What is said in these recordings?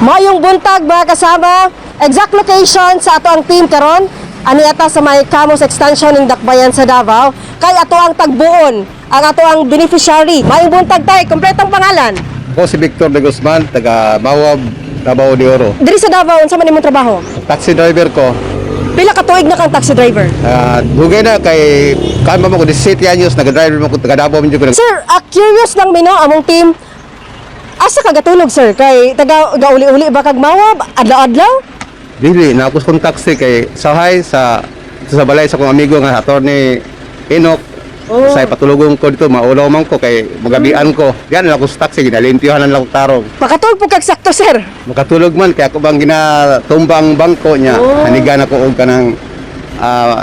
Mayong buntag, mga kasama. Exact location sa ato ang team karon ani ata sa may Camus Extension ning Dakbayan sa Davao kay ato ang tagbuon ang ato ang beneficiary. Mayong buntag, tay, kompletong pangalan? Ako si Victor de Guzman, taga Mawab, Davao de Oro. Diri sa Davao, unsa man imong trabaho? Taxi driver ko. Pila ka tuig na kang taxi driver? Dugay na kay kan pa mo ko 17 anyos nag-driver mo ko, taga Davao man jud ko. Sir, curious lang mi, no, among team. Asa ka gatulog, sir? Kay taga gauli-uli ba kag Mawab adlaw-adlaw? Dili na ako kong taxi kay sahay sa balay sa akong amigo nga attorney Enoch. Oh. Sa patulugon ko dito, maulaw man ko kay magabian ko. Diyan lang ako sa taxi, ginalimpyohan lang ako tarong. Makatulog po kag sakto, sir? Makatulog man kay ako bang ginatumbang bangko niya. Oh. Hanigan ako og kanang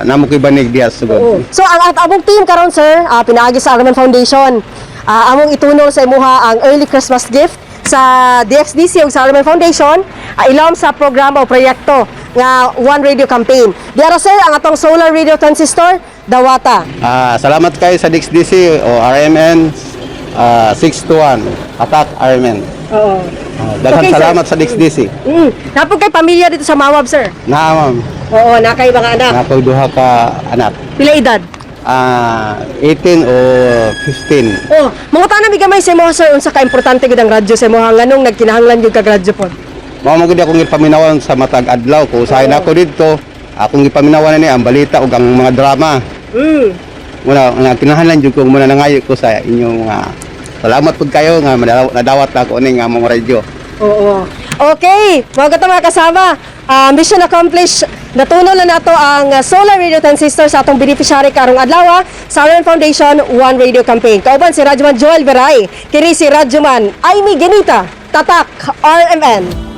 namo ko'y banig diya sugod. So ang at among team karon, sir, pinaagi sa RMN Foundation, among itunol sa imuha ang early Christmas gift sa DXDC ug sa RMN Foundation, ilawom sa programa o proyekto nga One Radio Campaign. Diara, sir, ang atong solar radio transistor Dawata. Salamat kayo sa DXDC o RMN 621 Attack RMN. Oo. Daghang Okay, sir. salamat sa DXDC. Napod kay pamilya dito sa Mawab, sir? Na, ma'am. Oo, na kay mga anak. Na ako'y duha ka anak. Pila edad? 18 o 15. Oh, mangutana mi gamay sa imo, sir, unsa ka importante gud ang radyo sa imo, nganong nagkinahanglan gyud kag radyo pod? Mao mo gud akong gipaminawan sa matag adlaw ko usahay na ako dito. Akong gipaminawan na ni ang balita ug ang mga drama. Muna nga kinahanglan jud ko muna nangayo ko sa inyong mga salamat pud kayo nga nadawat na ako ning among radyo. Oo. Okay, mga kato, mga kasama, mission accomplished. Natunol na nato ang solar radio transistor sa atong beneficiary karong adlaw sa RMN Foundation One Radio Campaign. Kauban si Radyoman Joel Veray, kini si Radyoman Amy Genita, Tatak RMN.